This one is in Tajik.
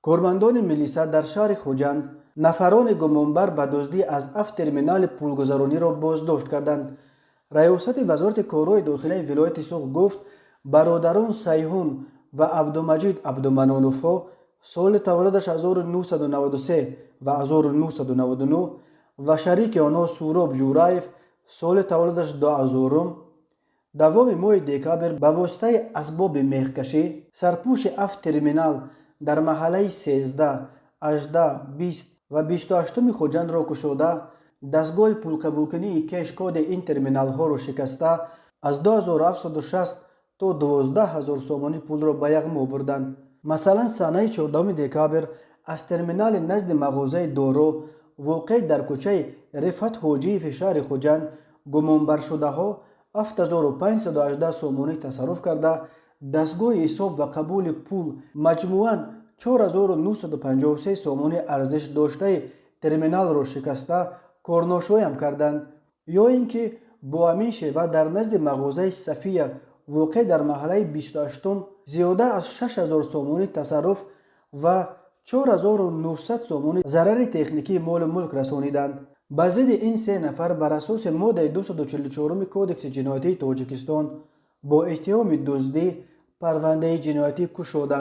Кормандони милиса дар шаҳри Хуҷанд нафарони гумонбар ба дуздӣ аз ҳафт терминали пулгузарониро боздошт карданд. Раёсати Вазорати корҳои дохилаи вилояти Суғд гуфт, бародарон Сайҳун ва Абдумаҷид Абдуманоновҳо, соли таваллудаш 1993 ва 1999, ва шарики онҳо Суроб Ҷураев, соли таваллудаш 2000, давоми моҳи декабр ба воситаи асбоби мехкашӣ сарпӯши ҳафт терминал дар маҳаллаи 13, 18, 20 ва 28-уми Хуҷандро кушода, дастгоҳи пулқабулкунии кеш-коди ин терминалҳоро шикаста, аз 2760 то 12 000 сомонӣ пулро ба яғмо бурданд. Масалан, санаи 14 декабр аз терминали назди мағозаи доро, воқеъ дар кӯчаи Рифат Ҳоҷиеви шаҳри Хуҷанд, гумонбаршудаҳо 7518 сомонӣ тасарруф карда, дастгоҳи ҳисоб ва қабули пул маҷмӯан 4953 сомонӣ арзиш доштаи терминалро шикаста, корношоям карданд. Ё ин ки бо ҳамин шева дар назди мағозаи Сафия, воқеъ дар маҳаллаи 28-ум, зиёда аз 6000 сомонӣ тасарруф ва 4900 сомонӣ зарари техникии молу мулк расониданд. Ба зидди ин се нафар бар асоси моддаи 244 Кодекси ҷиноятии Тоҷикистон бо иттиҳоми дуздӣ парвандаи ҷиноятӣ кушоданд.